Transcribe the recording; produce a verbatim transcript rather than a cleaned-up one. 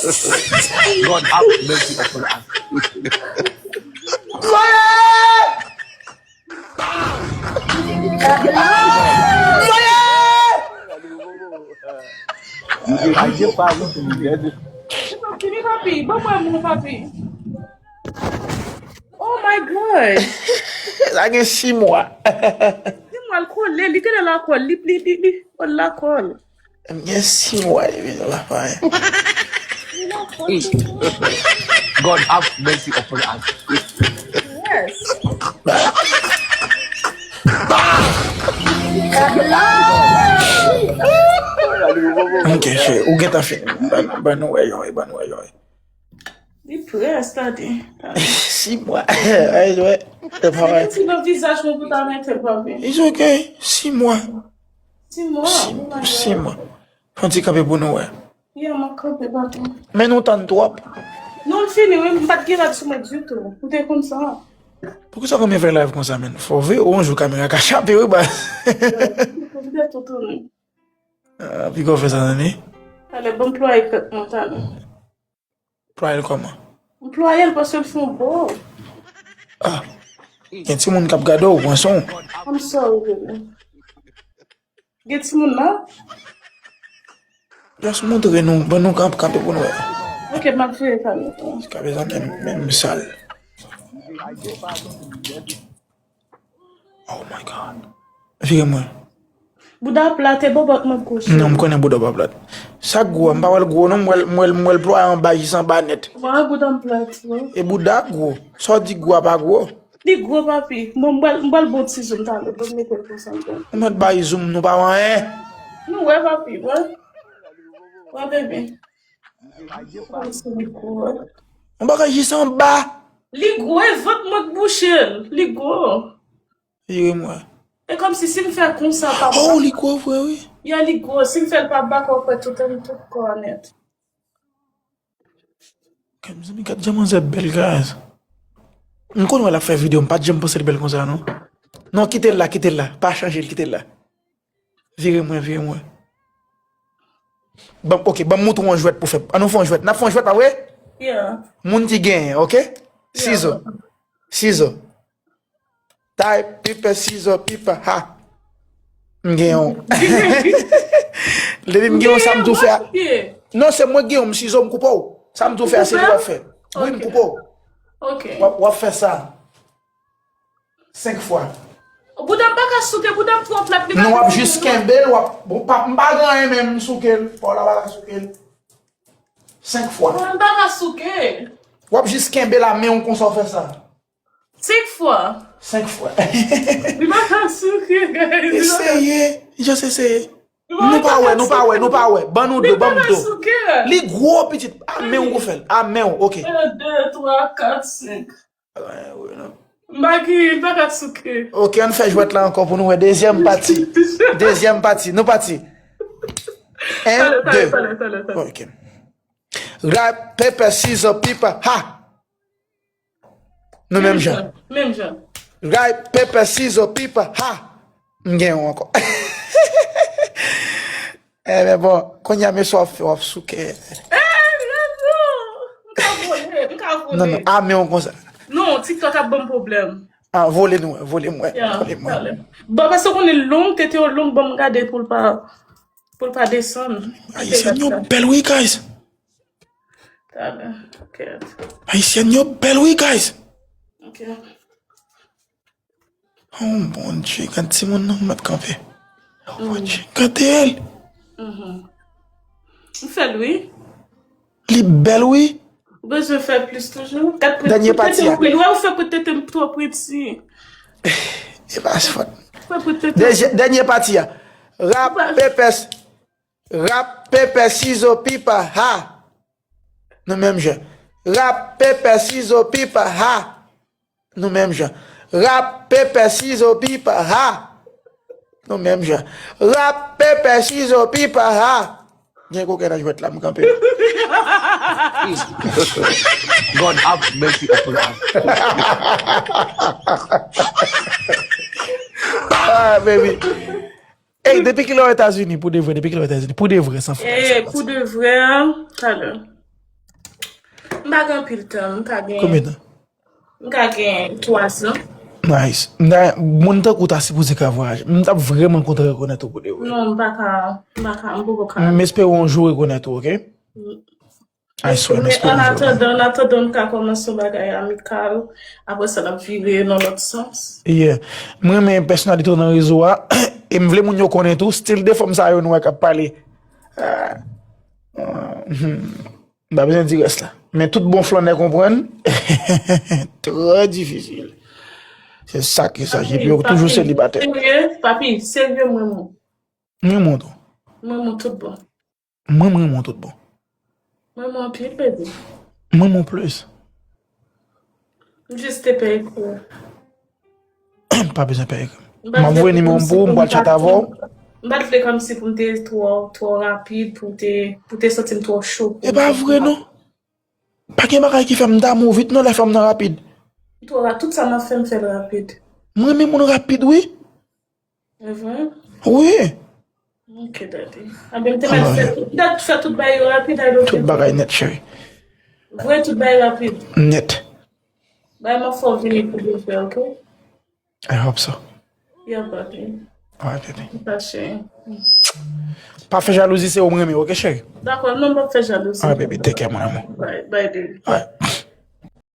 God have mercy upon us. Papi, papi, ban mwen moun, papi. Oh my God. Sa gen sis mwa. Sis mwa l kole, li genlè lakòl, li, li, li, li, lakòl. M gen sis mwa depi nou pa fè anyen. God have mercy upon us. Yes. Ok, cheri, ou gentan fini. Ban, ban nou wè yon, ban nou wè yon. Li près, tande. Sis mwa. Ay, wè. Se pa wè. Ti nan vizaj mwen pou ta mete, papi. It's ok. Sis mwa. Sis mwa. Oh my God. Sis mwa. Fè yon ti kanpe pou nou wè. Yeah, mwen kanpe, papi. Men nou tann twòp. Non, l fini, wi, m pa t gen rad sou mwen ditou. Ou te konn sa. Poukisa w renmen fè live konsa, menn? Fò w veye yon jou kamera ka chape, wi, baz. Ou te tou tounen. Ah, piga w fè sa, tande? Talè, ban m plwaye krèk mwen, talè. Plwaye l kòman? M plwaye l paske l fè yon bo. Ah. Gen timoun k ap gade w, pran swen w. I'm sorry, baby. Gen timoun nan? Just montre nou, ban nou kanp, kanpe pou nou wè. Ok, m ap vire kamera. Ka bezwen menm, menm sal. Oh my God. Vire mwen. Bouda plat e bòbòt mwen gwo, cheri. Non, m konnen bouda w pa plat. Sa gwo a, m pa wè l gwo non, m wè l, m wè l, m wè l plwaye anba jis anba nèt. Mwen wè bouda m plat, wi. E bouda gwo. Sa w di gwo a pa gwo? Li gwo, papi. Bon, m pral, m pral bon ti zoom talè. Bon, mete l konsa, m pral. Ou mèt bay zoom, nou pa wè anyen. Nou wè, papi, wè. Wè, bebe. Kòmsi li gwo, wè. Yon bagay jis anba. Li gwo, e vant mwen k bouche l. Li gwo. Vire mwen. E kòmsi si m fè konsa, papa. Oh, li gwo vre, wi. Ya, li gwo. Si m fè l pa bak, w ap wè tout, tout kò a nèt. Kèm zanmi, gad jan manzè bèl, guys. M konn wè l ap fè videyo, m pa t janm panse l bèl konsa, non. Non, kite l la, kite l la. Pa chanje l, kite l la. Vire mwen, vire mwen. Ban, ok, ban m montre w yon jwèt pou fè. An nou fè yon jwèt. N ap fè yon jwèt, pa vre? Yeah. Moun ki genyen, ok? Sizo. Sizo. Tay, pepè, sizo, pipa, ha. M genyen w. Depi m genyen w, sa m tou fè a. Non, se mwen k genyen w, m sizo, m koupe w. Sa m tou fè a, se li w ap fè. Wi, m koupe w. Ok. W ap, w ap fè sa. Senk fwa. Bouda m pa ka souke, bouda m twò plat, li pa Non, w ap ka jis souke. Kenbe l, w ap, bon, pa, m pa gen anyen menm, m souke l. Paola pa ka souke l. Senk fwa. Bouda m pa ka souke. W ap jis kenbe la men w konsa w fè sa. Senk fwa. Senk fwa. Li pa ka souke, guys. Eseye. Just eseye. Nou pa wè, nou pa wè, nou pa wè. Ban nou do, ban m do. Li gwo, pitit. A men w ou fè l. A men w, ok. Un, deux, trois, quatre, cinq. M pa ki, m pa ka souke. Ok, ann fè jwèt la ankò pou nou wè. Dezyèm pati. Dezyèm pati. Nou pati. En, de. Talè, talè, talè, talè. Ok. Rap, pepè, sizo, pipa, ha. Nou menm jan. Menm jan. Rap, pepè, sizo, pipa, ha. M gen yon ankò. Eh, men bon, kounye a, mesye w ap fè, w ap souke. Eh, Jezu! M ka vole, m ka vole. Non, non, a men w konsa. Non, TikTok ap ban m pwoblèm. Ah, vole nou, vole mwen, Ya, vole mwen. Talè. Bon, paske w konnen l long, tete w long, ban m gade pou l pa, pou l pa desann. Ayisyen yo bèl, wi, guys. Talè, kèt. Ayisyen yo bèl, wi, guys. Ok. Oh, Bondye, gad timoun nan, m ap kanpe. Oh, Bondye, gade l. M fè l, wi. Li bèl, wi. Ou bezwen fè plis toujou? Gad pou Dènye pati a. Ou wè ou fè pou tete m twò priti. E pa fòt. Fè pou tete. Dènye, dènye pati a. Rap, pepè, rap, pepè, sizo, pipa, ha. Nou menm jan. Rap, pepè, sizo, pipa, ha. Nou menm jan. Rap, pepè, sizo, pipa, ha. Nou menm jan. Rap, pepè, sizo, pipa, ha. Gen koken nan jwèt la, m kanpe. God have mercy upon us. Ah, baby. Hey, depi kilè w Etazini, pou de vre, depi kilè w Etazini, pou de vre, san fè. Eh, pou de vre, talè. M pa gen anpil tan, m ka gen, Konbyen tan? M ka gen twa zan. Nice. Mwen, moun tankou w ta sipoze ka vwayaje. M t ap vrèman kontan rekonèt ou pou de vre. Non, m pa ka, m pa ka, m poko ka. M espere yon jou rekonèt ou, ok? I swear, m Men espere an yon jou. atandan, an atandan, m ka kòmanse yon bagay amikal. Apre sa, n ap vire nan lòt sans. Yeah. Mwen renmen pèsonalite w nan rezo a. E m vle moun yo konnen tou. Stil de fanm sa yo nou wè k ap pale. Ah. Hmm. M pa bezwen di rès la. Men tout bon flannè konprann. Trè difisil. Se sa ki sa. Epi yo toujou selibatè. Serye, papi, serye, mwen moun. Mwen moun tou. Mwen moun tout bon. Mwen mwen moun tout bon. Mwen moun anpil, baby. Mwen moun plis. M jis te pè ekri w. Pa bezwen pè ekri. M ap voye nimewo m pou ou, m pral tchat avè w. M pa t vle kòmsi pou m te twò, twò rapid, pou te, pou te santi m twò cho. E pa vre non. Pa gen bagay ki fè m damou vit non, lè fanm nan rapid. Twò ra-, tout sa m ap fè, m fè l rapid. Mwen renmen moun rapid wi. E vre? Wi. Ok, daddy. Anben, m te mèt fè tout, dat fè tout bagay yo rapid, I don't Tout bagay nèt, cheri. Vre, tout bagay rapid. Nèt. Bay m ap fè w vini pou de vre, ok? I hope so. Yeah, baby. Alright, baby. Sa, cheri. Pa fè jalouzi, se ou m renmen, ok, cheri? Dakò, non, m p ap fè jalouzi. Alright, baby, take care, mon amour. Bye, bye, baby. Alright.